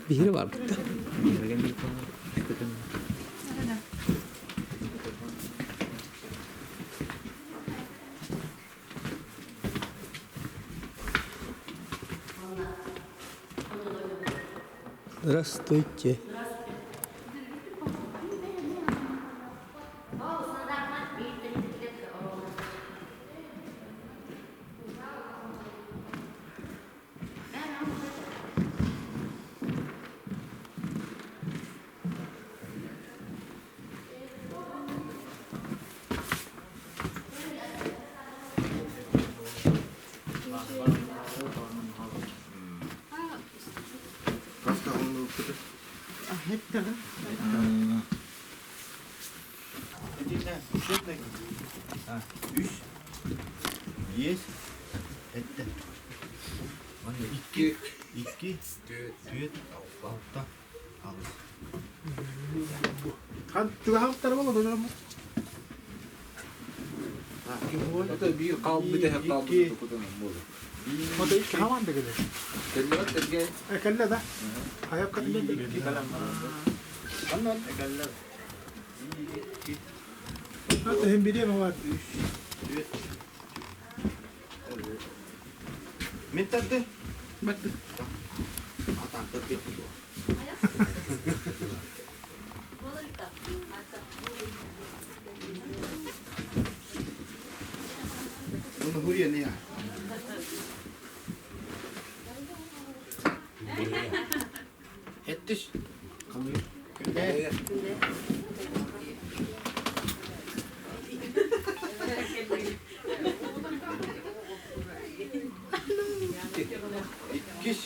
Биһири барбыт да. Здравствуйте. Үс, биэс, сэттэ. Икки, икки, түөрт, алта, аҕыс. Чугаһаабыттара буолла дожормо. Это биир хаалбыт эһэ хаалбыт тукутун буолу. Ото икки хамаанда кэлэр. Кэллэ сэргэ. Кэллэ да. Хайап кэллэ. Аннан кэллэ. Эһин бириэм бар. Мен тарды. Барды. Атаактар кетти. Bunu buraya ne ya? Ettиш. Күндэ. Иккис.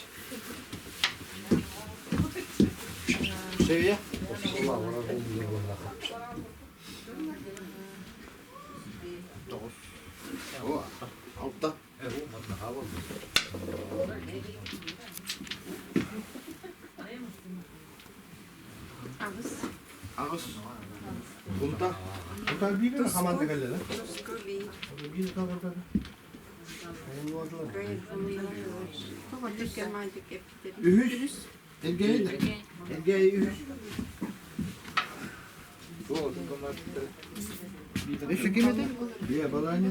Seviye. Тоҕус. Алта. Аҕыс. Аҕыс. Унта. Унта биир хамаанда кэллэ да? Биир хамаанда. Үһүс. Элгээйи да. Элгээйи үһүс. Еще ким это? Бия баланя.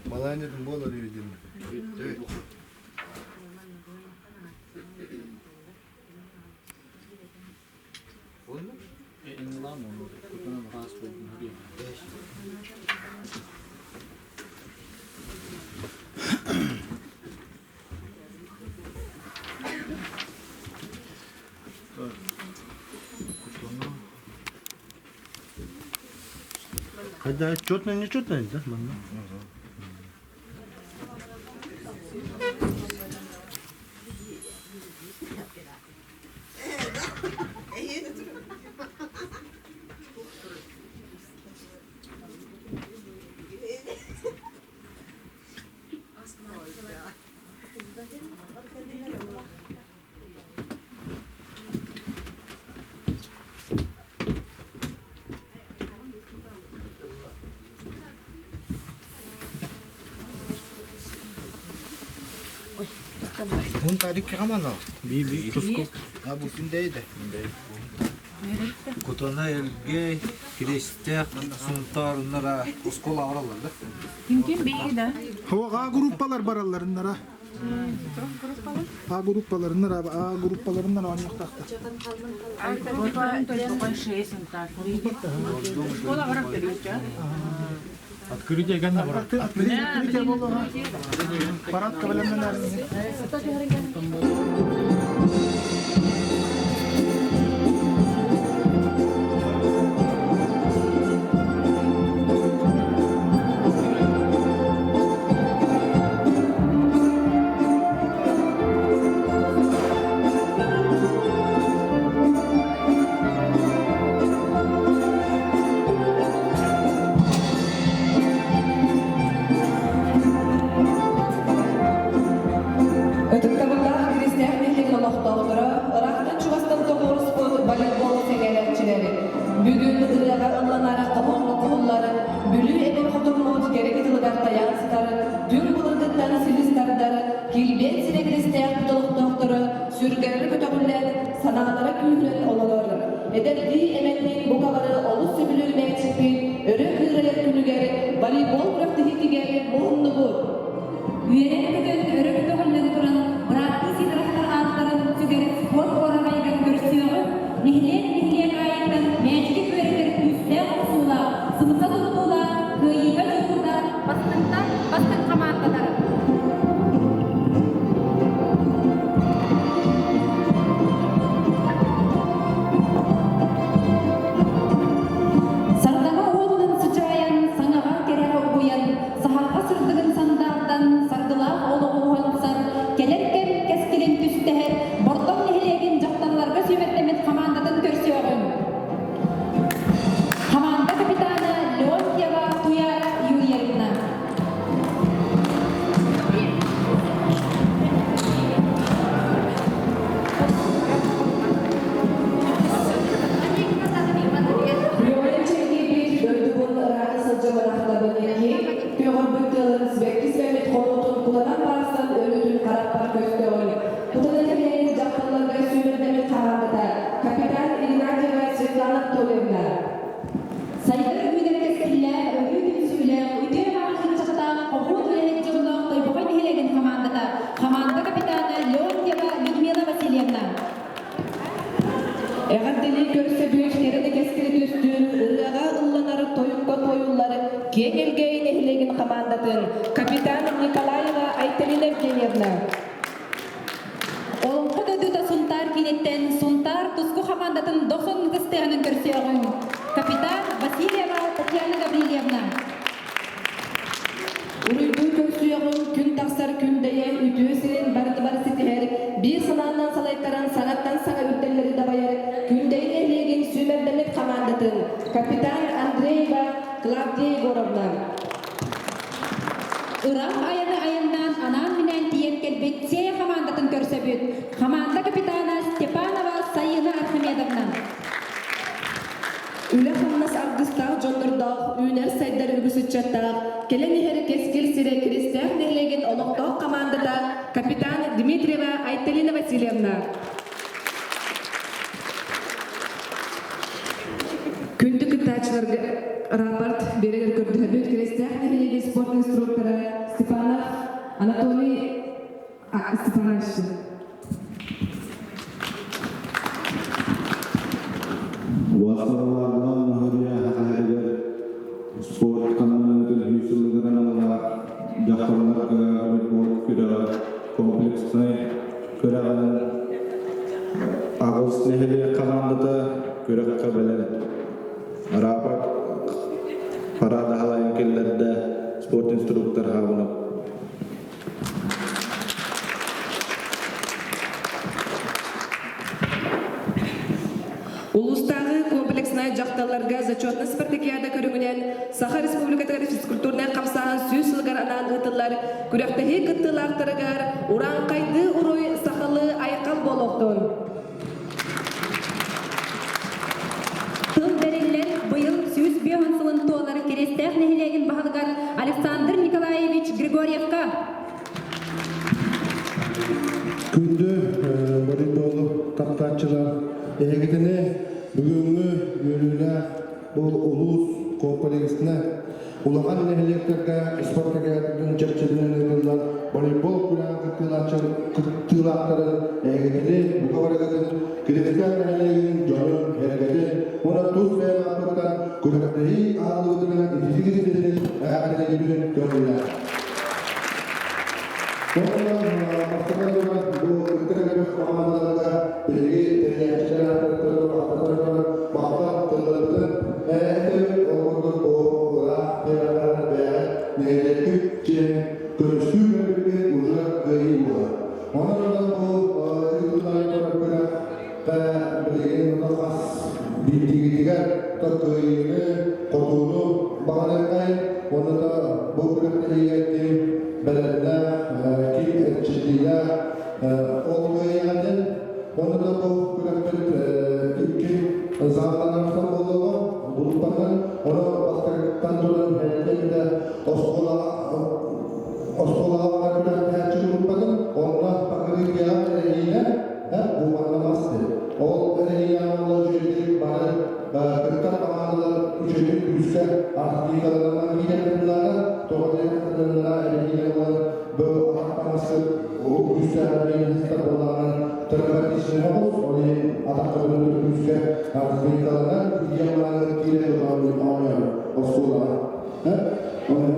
Баланя болар видим. Когда четно, не четно, да? Унта икки хамаанда. Би туску. А бу күндэйде. Кутана элге кирестех сунтарынара оскола аралар да. Ким бейі да? А группалар баралларыннара. А группаларыннара, А группаларыннара оонньуохтаахтар. Открытие ганна бар. Открытие болуға. Парад кабалемнен Ытыктабыллаах Киристээх. сүргэлэрэ көтөҕүллэн, санаалара күүһүрэн олорор. Эдэрдии эмэнниин бука бары олус сөбүлүүр мээчикпит өрө кыырайар күнүгэр волейбол күрэхтэһиитигэр муһуннубут. Үөрэн-көтөн, өрө көтөҕүллэн туран, бырааттыы Сидоровтар ааттарын сүгэр спорт уораҕайыгар көрсүөҕүҥ, нэһилиэк-нэһилиэк аайыттан мээчиги күөрэтэр күүстээх охсуулаах, сымса туттуулаах, кыайыыга дьулуурдаах бастыҥтан бастыҥ хамаандалар. Сардаҥа уотунан сыдьаайан, саҥаҕа кэрэҕэ угуйан, саһарҕа сырдыгын сандаардан, саргылаах олоҕу уһансар, кэлэр кэм кэскилин түстэһэр Бордоҥ нэһилиэгин дьахталларга сүүмэрдэммит хамаандатын көрсүөҕүҥ. Хамаанда капитана Леонтьева Туяра Юрьевна. Күөҕүн чэйдиирбит дойдубун ыраата сылдьабын ахтабын киэҥ күөҕүрбүт тыалын сибэкки симэммит хонуутун кутанан барахсан өрүүтүн харахпар көстөҕүн. Кутана кэлээри дьахталларга сүүмэрдэммит харааммыта капитан Игнатьева Светлана Анатольевна. Сайдар үүнэр кэскиллээх, өрүү түмсүүлээх, үтүө мааны ыччаттаах хоһуун үлэһит дьонноох Тойбохой нэһилиэгин хамаандата, хамаанда капитана Леонтьева Людмила Васильевна. Эҕэрдэлии көрсөбүт кэрэни кэскили түстүүр, ырыаҕа ылланар, тойукка туойуллар Киэҥ Элгээйи нэһилиэгин хамаандатын капитан Николаева Айталина Евгеньевна. Олоҥхо дойдута Сунтаар кииниттэн Сунтаар туску хамаандатын дохсун ытыстыаһынан көрсүөҕүҥ. Капитан Васильева Татьяна Гаврильевна. Уруйдуу көрсүөҕүҥ, күн тахсар күндэйэ, үтүө сирин барыны бары ситиһэр, биир санаанан салайтаран саҥаттан саҥа үрдэллэри дабайар Күндэйи нэһилиэгин сүүмэрдэммит хамаандатын капитан Андреева Клавдия Егоровна. Ыраах айаны айаннаан анаан-минээн тиийэн кэлбит Сея хамаандатын көрсөбүт. Хамаанда капитана Степанова Сайыына Архимедовна. Үлэ-хамнас аргыстаах дьоннордоох, үүнэр-сайдар үгүс ыччаттаах, кэлэн иһэр Кэскил сирэ Киристээх нэһилиэгин олохтоох хамаандата капитан Дмитриева Айталина Васильевна. Күндү кыттааччыларга рапорт биэрэр көрдөһөбүт Киристээх нэһилиэгин спорт инструктора Степанов Анатолий Степанович. Уастарыларынан Махария хаһыатыгар спорт хамнаныытын үһүс сылыгар аналлаах дьахталларга волейбол күрэҕэ комплекснай күрэҕинэн аҕыс нэһилиэк хамаандата күрэххэ бэлэм. Рапорт парадаһалайын киллэрдэ спорт инструктор Хабынов. Улуустааҕы комплекснай дьахталларга зачетнай спартакиада көрүҥүнэн Саха Республикатыгар физкультурнай хамсааһын сүүс сылыгар анаан ыытыллар күрэхтэһии кыттыылаахтарыгар урааҥхайдыы уруй сахалыы айхал буолуохтун! Тыл бэриллэн быйыл 105 сылын туолар Кириэстээх нэһилиэгин баһылыгар Александр Николаевич Григорьевка. Күндү волейболу таптааччылар, эһигитини бүгүҥҥү үөрүүлээх бу улуус комплексына улахан нэһилиэктэргэ спартакиадатын чэрчитинэн ыытыллар волейбол күрэҕин кыттыылаахтарын эһигитини бука барыгытын Киристээх нэһилиэгин дьонун эргэтин уонна тус бэйэм ааппыттан күрэхтэһии аһыллыбытынан ититик-ититик эҕэрдэлиибин көҥүллээх. Уонна бастакы туран бу ытык элбэх хамаандаларга биһиги тэрийээччилэр ааттарыттан махтанар махтал тылларбытын этэбит. Ол курдук бу ыраах тыаҕа бэйэҕит нэһилиэккит дьиэн көрүстүү кэлбиккит уже кыайыы буолар. Онон ылан бу ыытыллар күрэххэ билигин хас биирдиигитигэр кыайыыны, хотууну баҕарыаххай уонна да бу күрэхтэһиигэ ким бэлэмнээх, ким эрчиллиилээх ол кыайыаҕын уонна да бу күрэхпит икки заалланарсан буолуоҕа группанан ону бастакыттан туран эрдэ оскуолаҕа оскуолаҕа барар күрэхтэһээччи группатын онно покрытиеҕа эрэһиинэ. күүскэ артикаларынан киирэн кытыннара, тоҕо диэн кытыннара эрэгиилэр буолан бу атах таҥасы күүстээх эрэгиинистэр буоллаҕынан травматичный оҕус, ол иһин атах көтүтүн күүскэ артикаларынан тиийэн баран киирэн оонньоор оскуолаҕа. Онон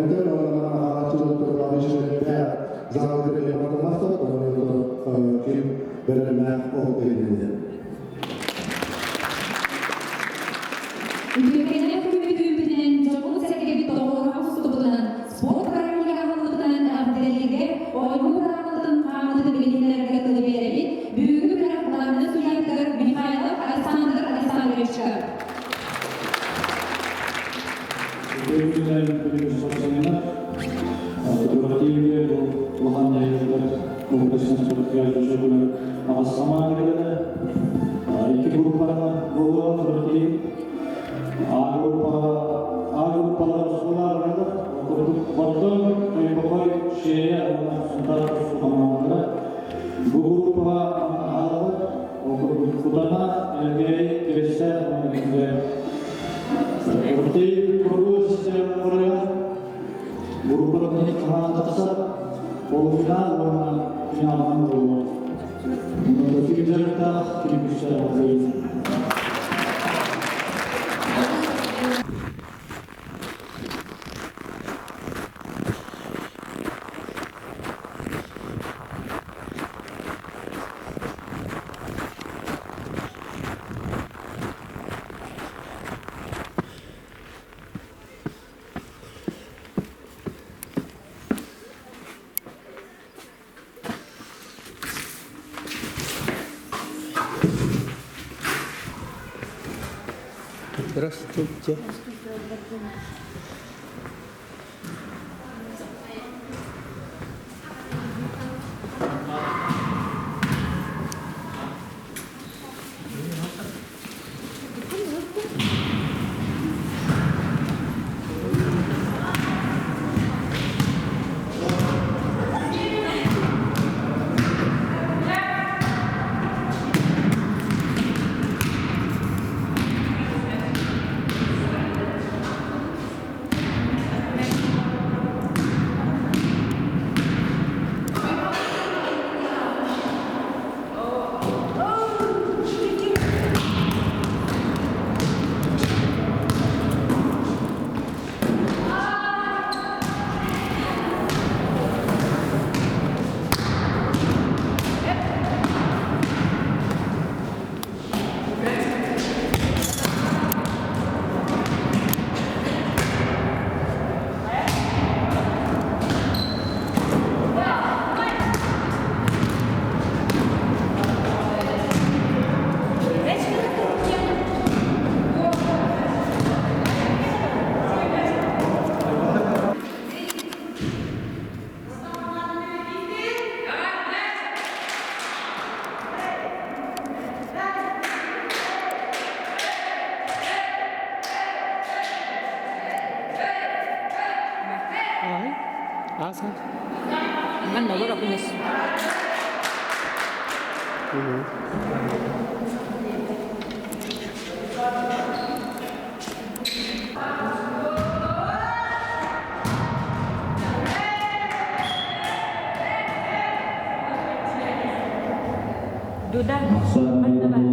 Үтүөкэннээх күммүт-түүммүтүнэн, дьоммут-сэргэбит доҕолоруһан сутубутунан, спорт бырааһынньыга аһыллыбытынан эҕэрдэлииргэ, оонньуу быраабылатын хаамыытын билиһиннэрэргэ тылы биэрэбит. Бүгүҥҥү күрэх главнай судьуйатыгар Михайлов Александр Александровичка. Үтүө күнү спортсменнар. Федеративе бу улахан нэһилиэктэр комплексынан спортка жүргүнөр аҕыс хамаанда кэллэ. Икки группаҕа буолуо федератив. А группаҕа А группалар оскуола баралар. Ол курдук Бордоҥ, Тойбохой, Шея уонна Сунтаар хамаандалара. Бу группаҕа аалалар. Ол курдук Кутана, Элгээйи, Кирэстээх уонна Уртей куруу система оҥоруйар, группалар хамаанда тахсар, полуфинал уонна финалынан буолуо. Онно ким дьарыктаах, ким күүстээх буолуо. Здравствуйте. Аса. Манна олоробунус. Дуда. Манна бар.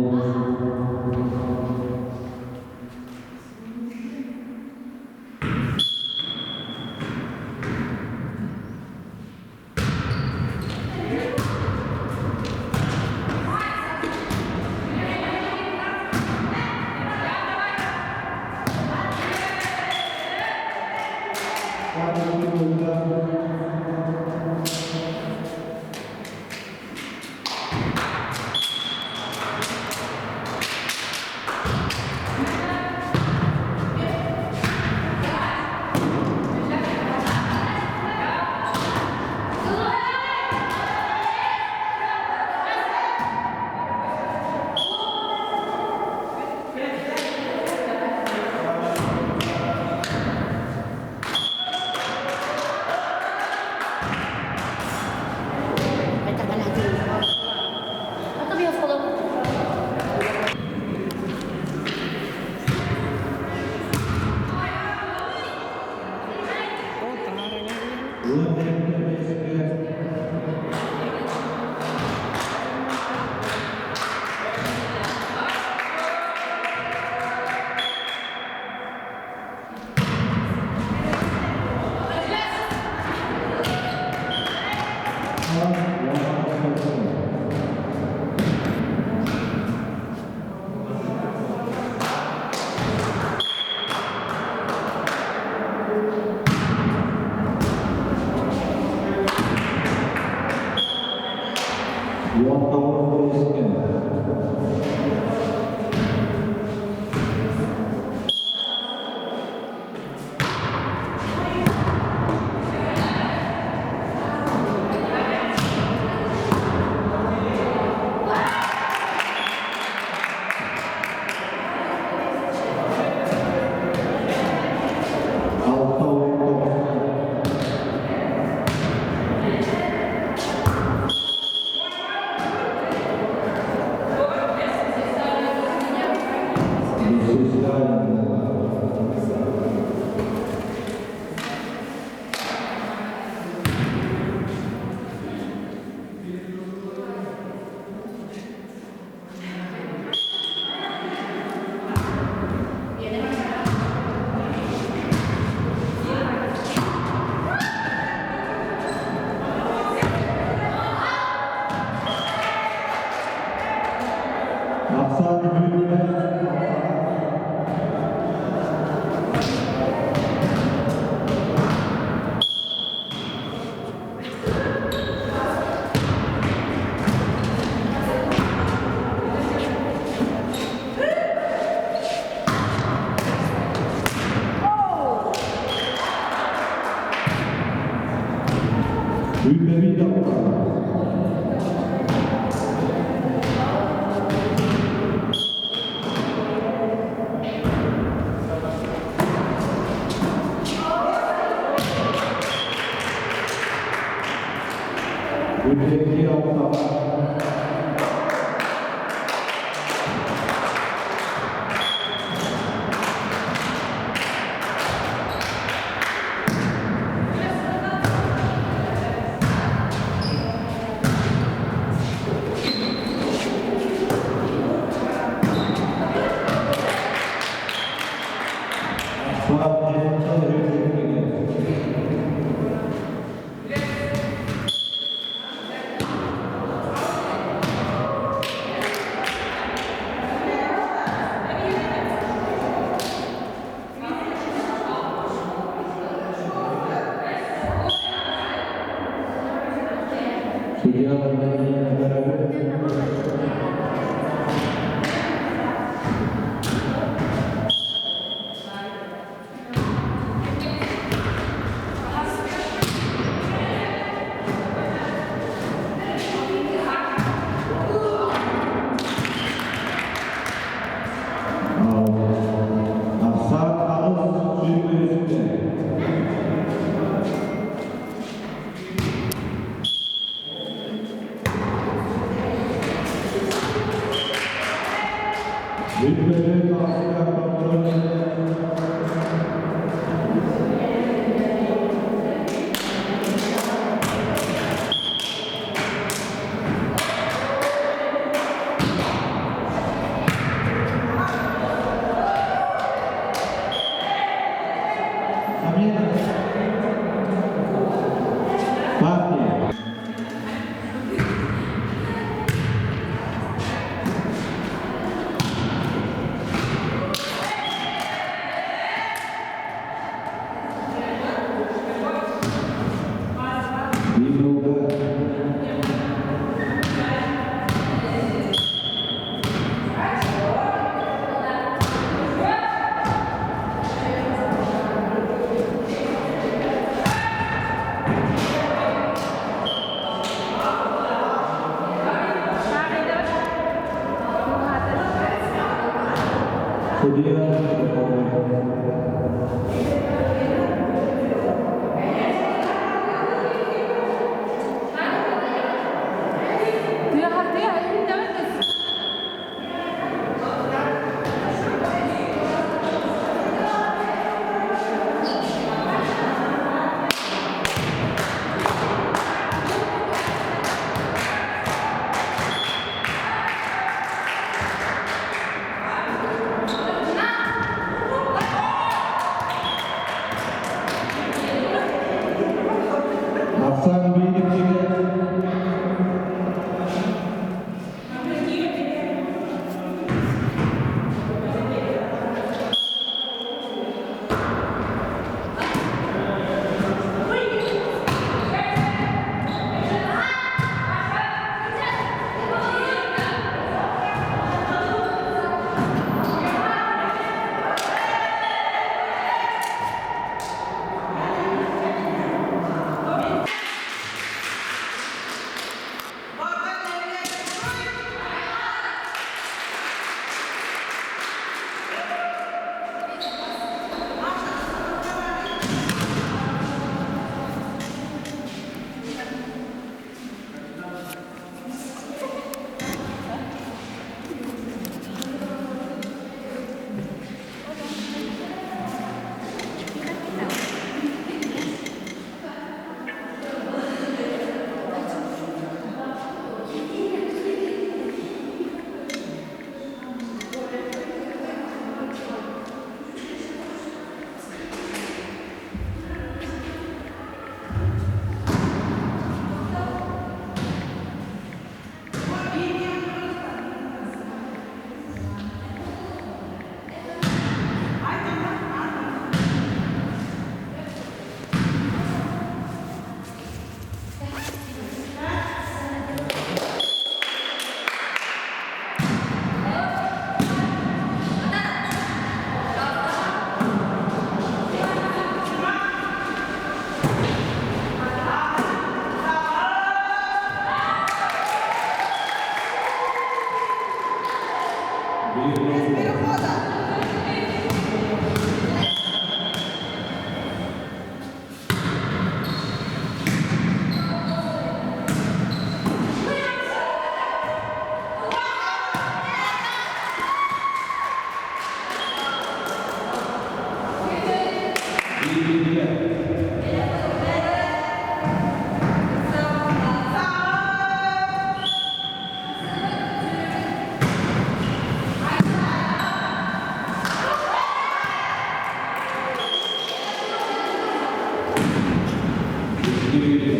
2.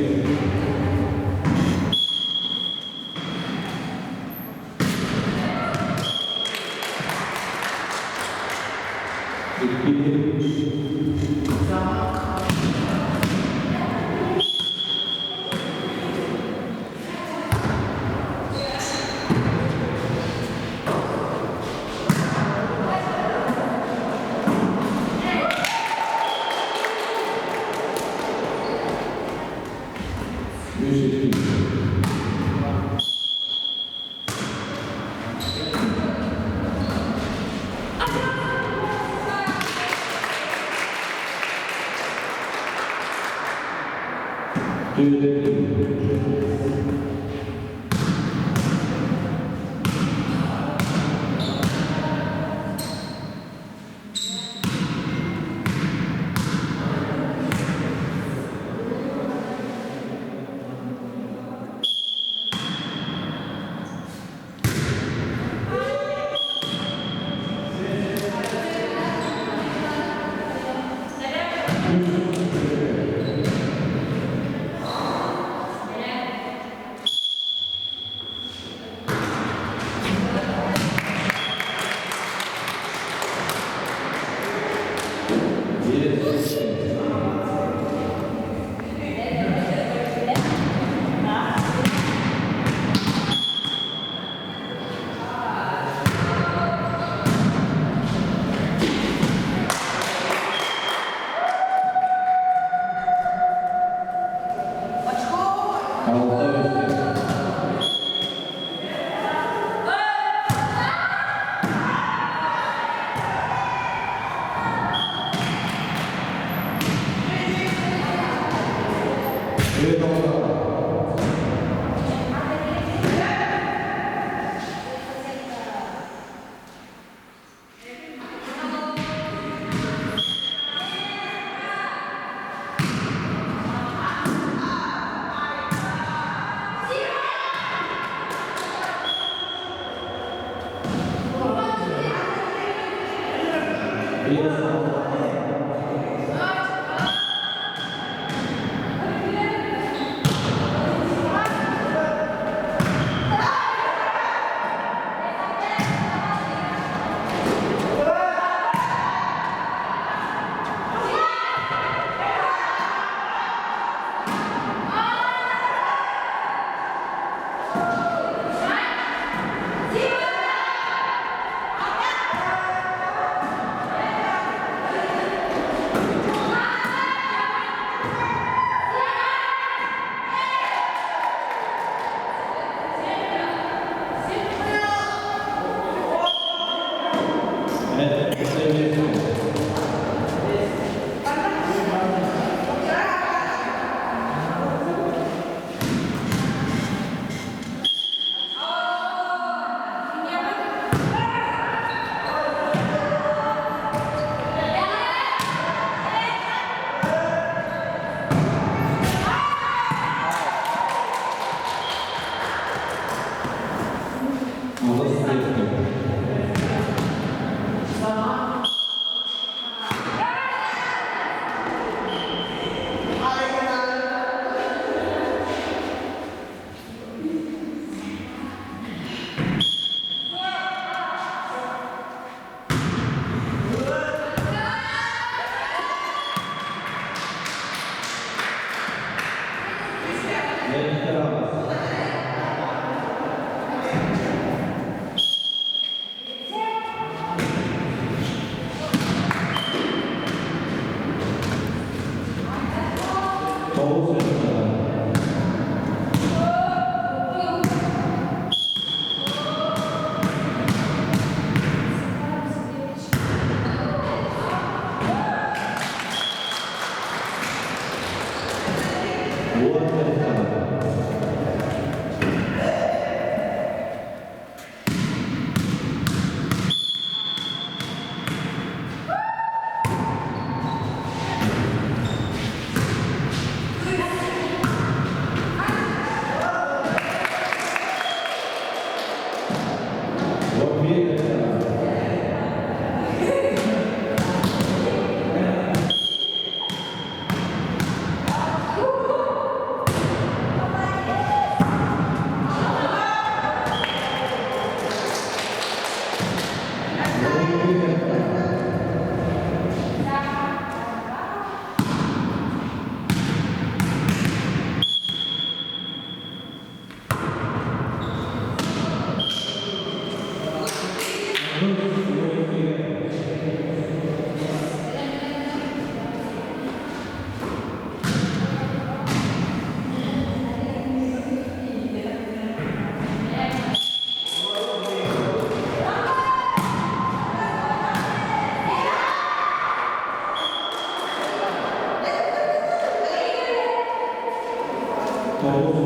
9-12.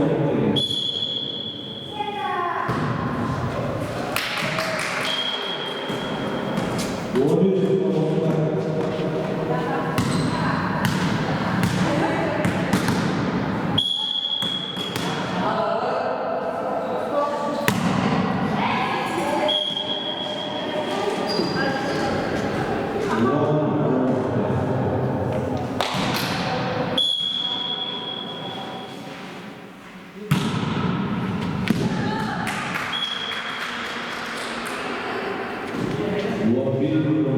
13-16.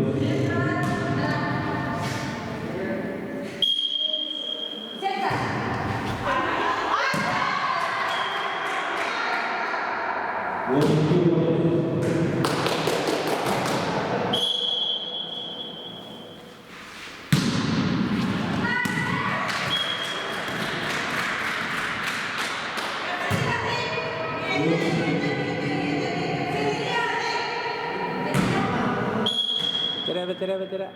Бэтэрэ, бэтэрэ, бэтэрэ.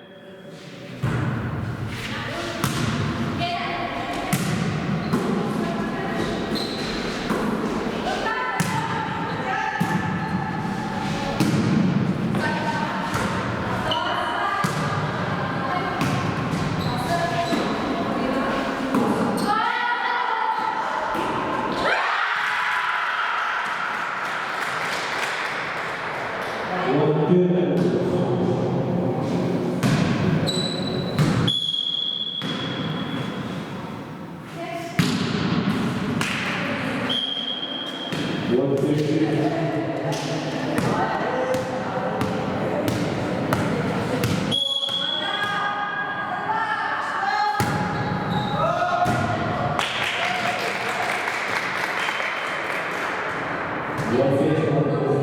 15-2.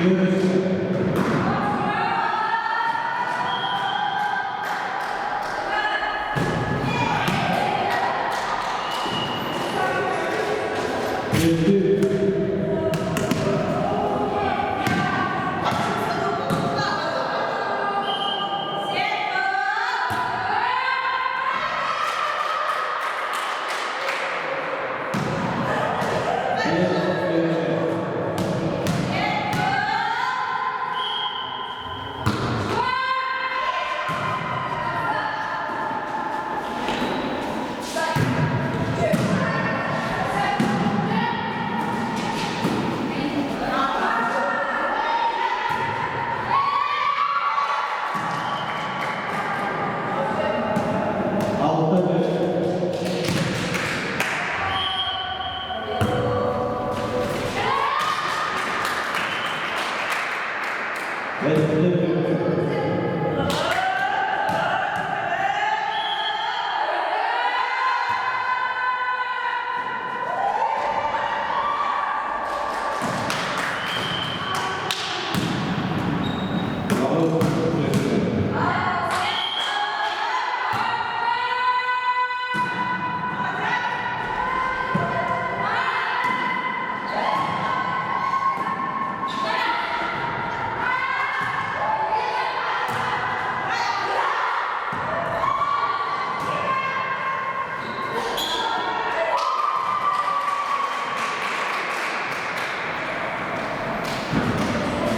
Үс. Yedi. Алта бес. Бес.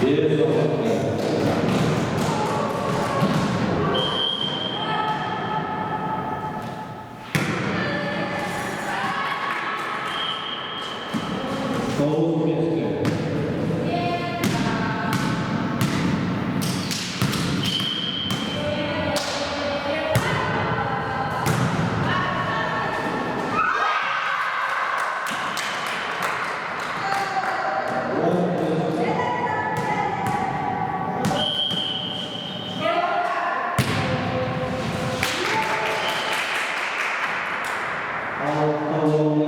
Bir Тоғыз бесте. Алта он.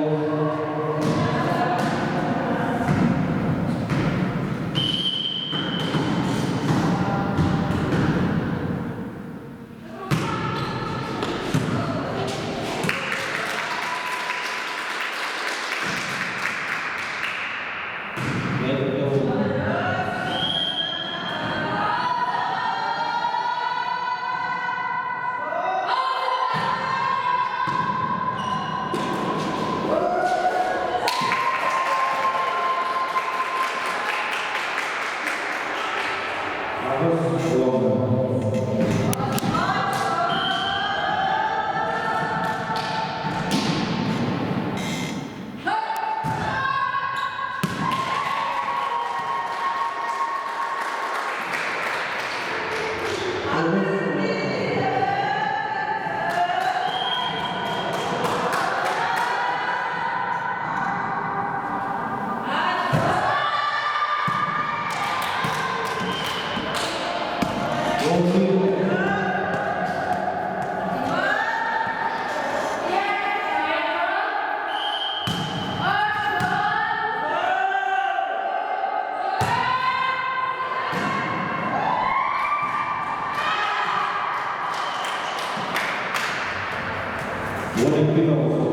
12 тоғыз.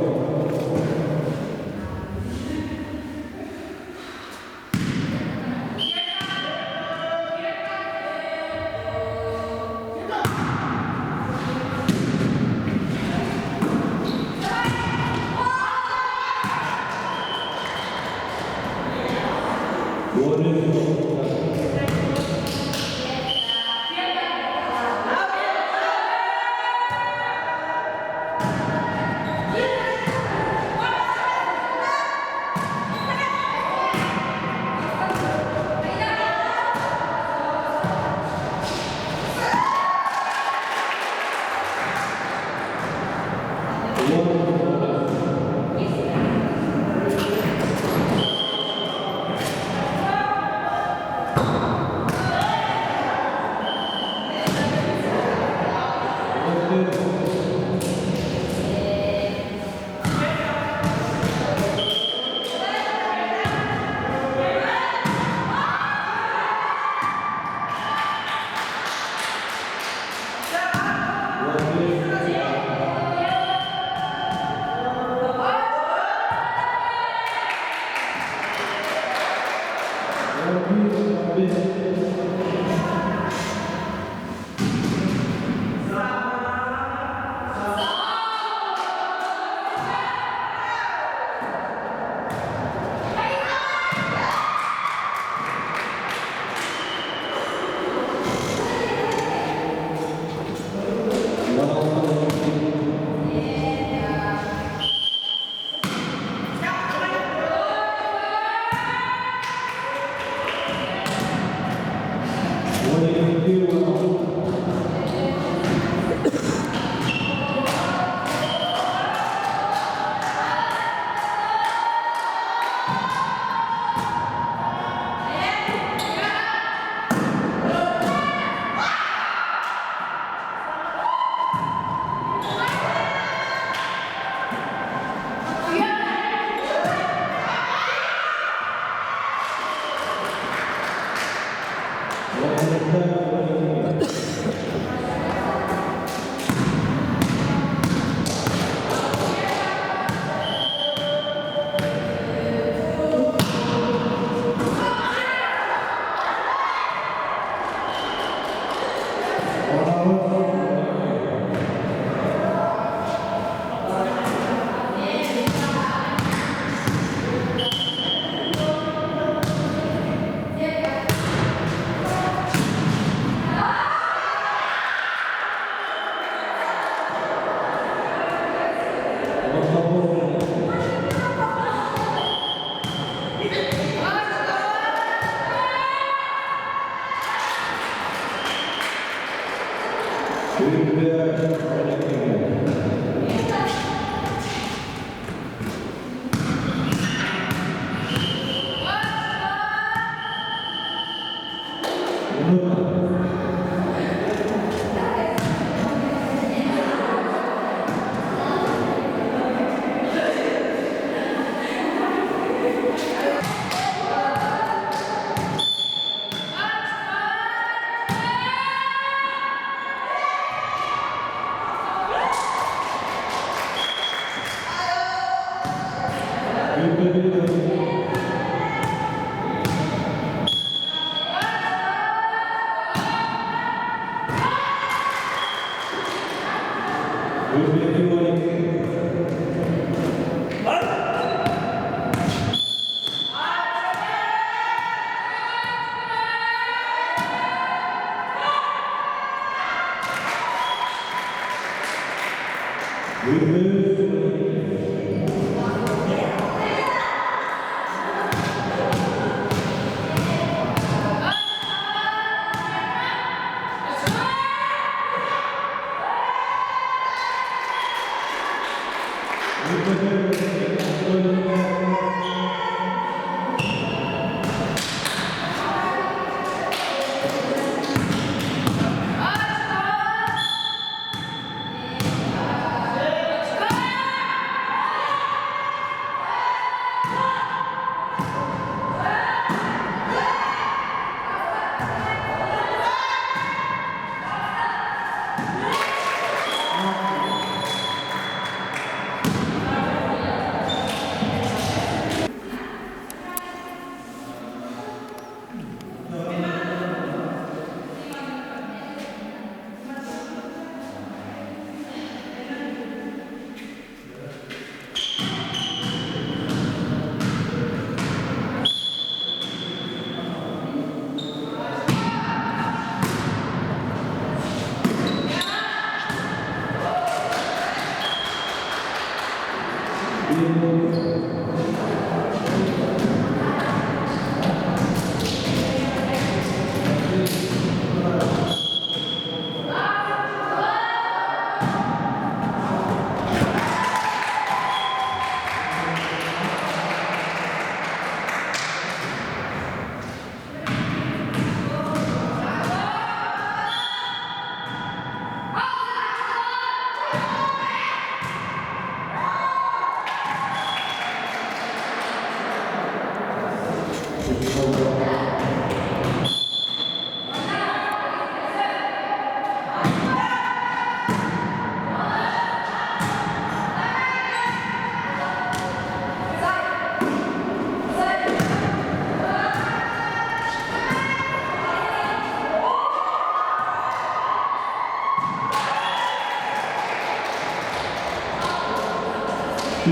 13. 25-12.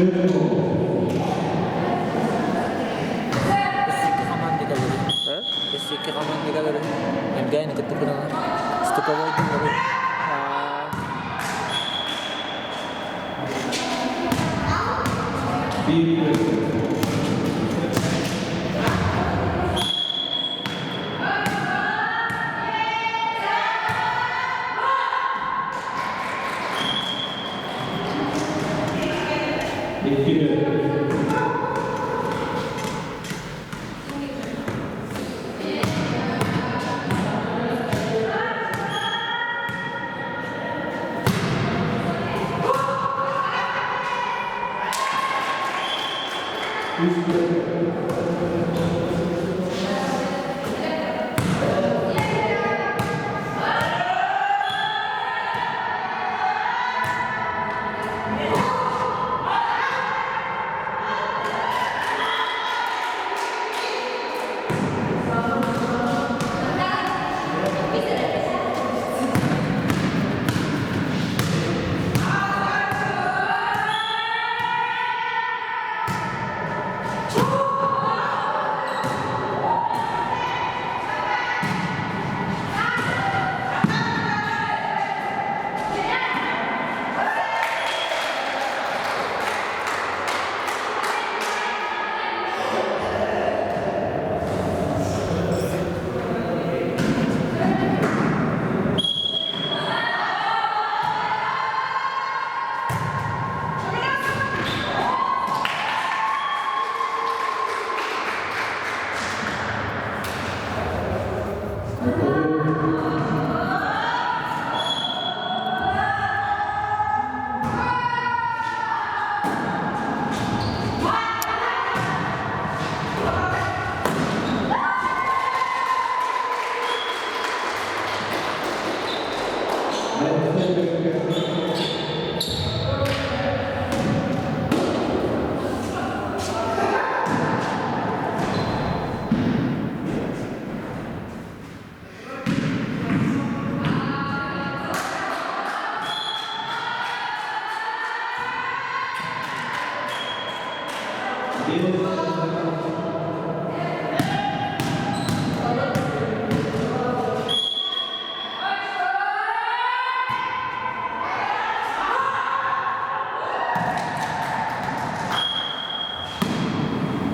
Төрт. Өссө команда кэлэр. Өссө икки команда кэлэр. Элгээни кытта кутанар. Стыковой дыллары. Bir. İki.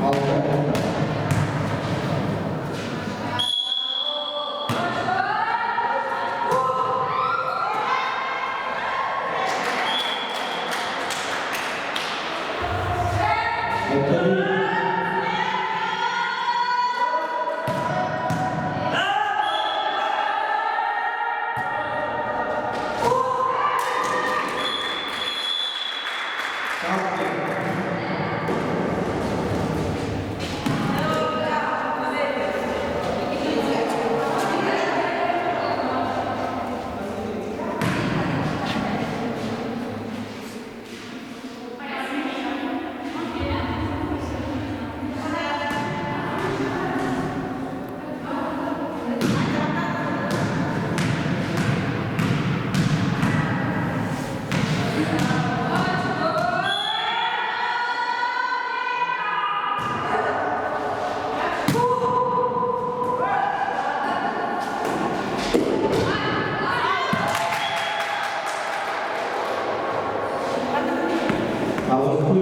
Алта. Altı. Altı.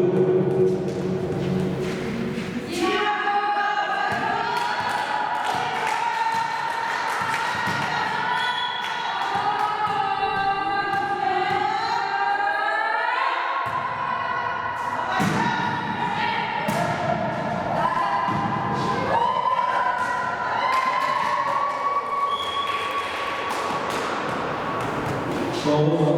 Dokuz.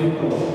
12.